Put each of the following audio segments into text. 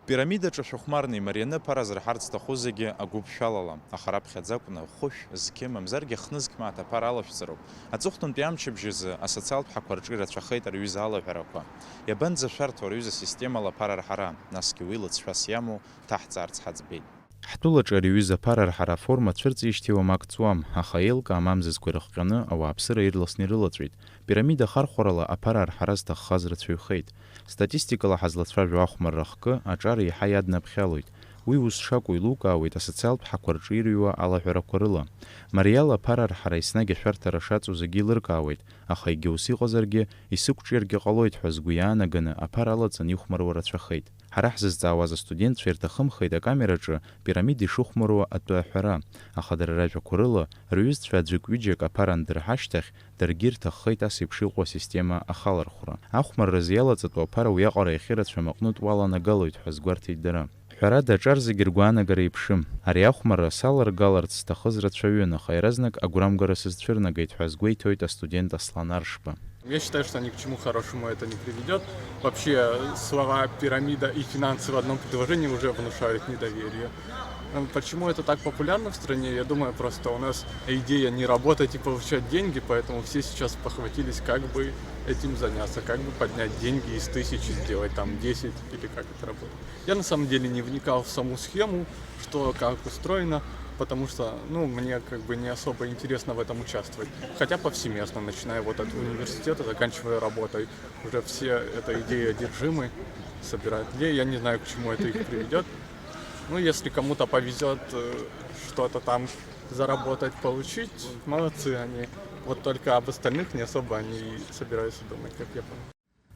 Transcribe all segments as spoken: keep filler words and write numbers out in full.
Пирамидаҿы шәыхәмарны имарианы аԥара зырҳарц зҭаху зегьы агәыԥшәалала, аха раԥхьаӡа акәны хәышә, зқьы, мамзаргьы хнызқь мааҭ аԥара алашәҵароуп. Аҵыхәтәантәи амчыбжь азы асоциалтә ҳақәа рҿы ирацәахеит рҩыза алаҳәарақәа. Иабанӡашәарҭоу рҩыза системала аԥара арҳара, насгьы уи лыҵшәас иамоу ҭаҳҵаарц ҳаӡбеит. Ҳтәылаҿы ари аҩыза аԥара арҳара аформа цәырҵижьҭеи уамак ҵуам, аха еилкаа мамзызқәа ирыхҟьаны ауааԥсыра ирласны ирылаҵәеит. Пирамида ахархәарала аԥара арҳара зҭаххаз рацәаҩхеит. Статистикала ҳазлацәажәо ахәмарра ахкы аҿар еиҳа иаднаԥхьалоит. Уи ус шакәу еилукаауеит асоциалтә ҳақәа рҿы ирыҩуа алаҳәарақәа рыла. Мариала аԥара арҳара еснагь ашәарҭара шаҵоу зегьы еилыркаауеит, аха егьа ус иҟазаргьы, исықәҿиаргьы ҟалоит ҳәа згәы иаанаганы аԥара алаҵаны ихәмаруа рацәахеит. Ҳара ҳзызҵаауаз астудентцәа ирҭахымхеит акамераҿы пирамида ишыхәмаруа атәы аҳәара, аха дара ражәақәа рыла, рҩызцәа аӡәык-ҩыџьак аԥара андырҳа ашьҭахь, даргьы ирҭаххеит ас еиԥш иҟоу асистема ахалархәра. Ахәмарразы иалаҵатәу аԥара уиаҟара иахьырацәам аҟнытә уаланагалоит ҳәа азгәарҭеит дара. Ҳәарада, аҿар зегьы ргәаанагара еиԥшым. Ари ахәмарра саларгаларц зҭахыз рацәаҩын, аха иаразнак агәрамгара сызцәырнагеит ҳәа азгәеиҭоит астудент Аслан Аршба. Я считаю, что ни к чему хорошему это не приведет. Вообще, слова «пирамида» и «финансы» в одном предложении уже внушают недоверие. М, почему это так популярно в стране? Я думаю, просто у нас идея не работать и получать деньги, поэтому все сейчас похватились, как бы этим заняться, как бы поднять деньги из тысячи, сделать там десять или как это работает. Я на самом деле не вникал в саму схему, что как устроено, потому что, ну, мне как бы не особо интересно в этом участвовать. Хотя повсеместно, начиная вот от университета, заканчивая работой, уже все этой идеей одержимы, собирают людей. Я не знаю, к чему это их приведет. Ну, если кому-то повезет э, что-то там заработать, получить, молодцы они. Вот только об остальных не особо они и собираются думать, как я понял.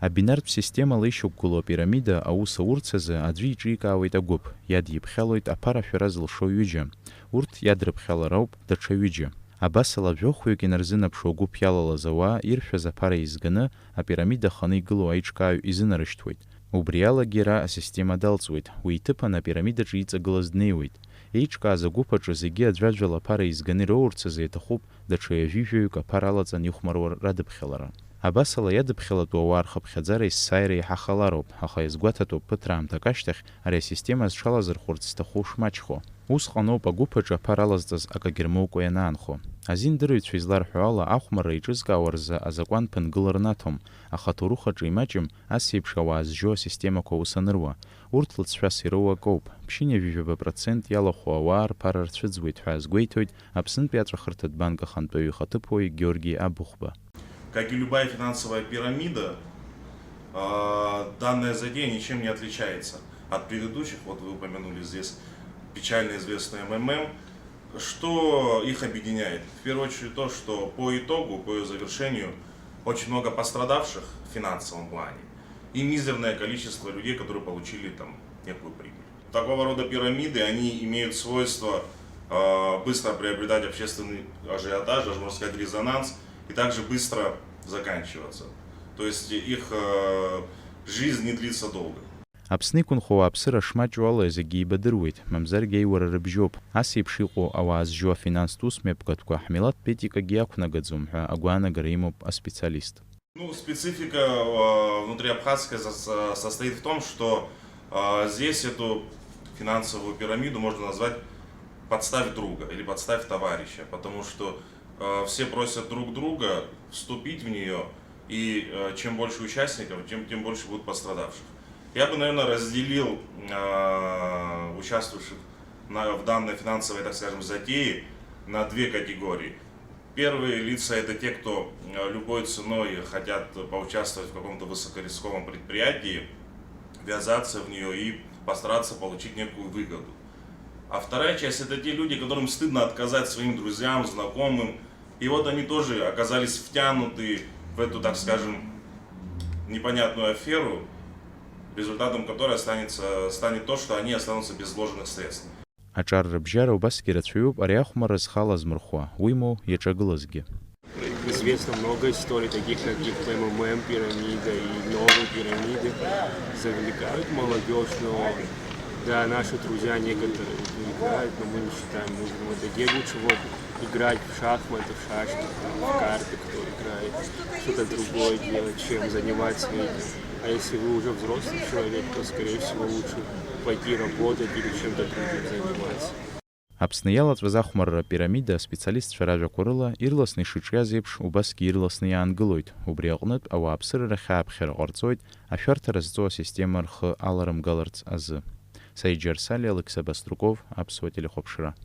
Абинартә системала ишьақәгылоу апирамида аус аурц азы аӡәы иҿикаауеит агәыԥ, иадиԥхьалоит аԥара ашәара зылшо ҩыџьа. Урҭ иадрыԥхьалароуп даҽа ҩыџьа. Абасала, жәохәҩык инарзынаԥшуа агәыԥ иалалаз ауаа иршәаз аԥара еизганы, апирамида аханы игылоу аиҿкааҩ изынарышьҭуеит. Убриалагьы иара асистема далҵуеит, уи иҭыԥан апирамидаҿы иҵагылаз днеиуеит. Еиҿкааз агәыԥ аҿы зегьы аӡәаӡәала аԥара еизганы ироурц азы иаҭахуп даҽа ҩажәижәаҩык аԥара алаҵан ихәмаруа радыԥхьалара. Абасала, иадыԥхьалатәу ауаа рхыԥхьаӡара есааира еиҳа халароуп, аха иазгәаҭатәуп, ԥыҭраамҭак ашьҭахь ари асистема зҽалазырхәырц зҭаху шмаҷхо. Ус ҟаноуп агәыԥ аҿы аԥара алазҵаз акагьы рмоукәа ианаанхо. Азиндырыҩцәа изларҳәо ала, ахәмарра еиҿызкаауа рзы азакәан ԥынгыла рнаҭом, аха аҭоурых аҿы имаҷым ас еиԥш ауаа зжьо асистемақәа аус аныруа. Урҭ лыҵшәас ироуа акоуп. Ԥшьынҩажәижәаба процент иалахәу ауаа рԥара рцәыӡуеит ҳәа азгәеиҭоит Аԥснытәи аҵәахырҭатә банк ахантәаҩы ихаҭыԥуаҩ Георги Абыхәба. Как и любая финансовая пирамида, а, данная затея ничем не отличается от предыдущих. Вот вы упомянули здесь печально известную М М М. Что их объединяет? В первую очередь то, что по итогу, по ее завершению, очень много пострадавших в финансовом плане и мизерное количество людей, которые получили там некую прибыль. Такого рода пирамиды, они имеют свойство э, быстро приобретать общественный ажиотаж, даже, можно сказать, резонанс, и также быстро заканчиваться. То есть их э, жизнь не длится долго. Аԥсны иқәынхо ауааԥсыра шмаҷу ала зегьы еибадыруеит, мамзаргьы аиуара рыбжьоуп. Ас еиԥш иҟоу ауаа зжьо афинанстә ус мҩаԥгатәқәа ҳмилаҭтә етикагьы иақәнагаӡом ҳәа агәаанагара имоуп аспециалист. Ну, специфика э, внутриабхазская со- состоит в том, что э, здесь эту финансовую пирамиду можно назвать «подставь друга» или «подставь товарища», потому что э, все просят друг друга вступить в нее, и э, чем больше участников, тем, тем больше будет пострадавших. Я бы, наверное, разделил э, участвующих на, в данной финансовой, так скажем, затее на две категории. Первые лица — это те, кто э, любой ценой хотят поучаствовать в каком-то высокорисковом предприятии, ввязаться в нее и постараться получить некую выгоду. А вторая часть — это те люди, которым стыдно отказать своим друзьям, знакомым. И вот они тоже оказались втянуты в эту, так скажем, непонятную аферу, результатом которой останется, станет то, что они останутся без вложенных средств. Аҿар рыбжьара убасгьы рацәаҩуп ари ахәмарра зхала змырхуа, уимоу, иаҿагылазгьы. Известно много историй таких, как М М М пирамида и новые пирамиды. Завлекают молодежь, но да, наши друзья некоторые играют, но мы не считаем нужным это делать. Лучше вот играть в шахматы, в шашки, в карты, кто играет, что-то другое делать, чем заниматься этим. А если вы уже взрослый человек, то, скорее всего, лучше Пойти работать или чем-то другим заниматься. Аԥсны иалаҵәаз ахәмарра пирамида, аспециалистцәа ражәақәа рыла, ирласны ишыҿиаз еиԥш, убасгьы ирласны иаангылоит. Убри аҟнытә, ауааԥсыра рахь ааԥхьара ҟарҵоит, ашәарҭара зҵоу асистема рхы аларымгаларц азы. Саид Џьарсали, Алықьса Баструков, Аԥсуа телехәаԥшра.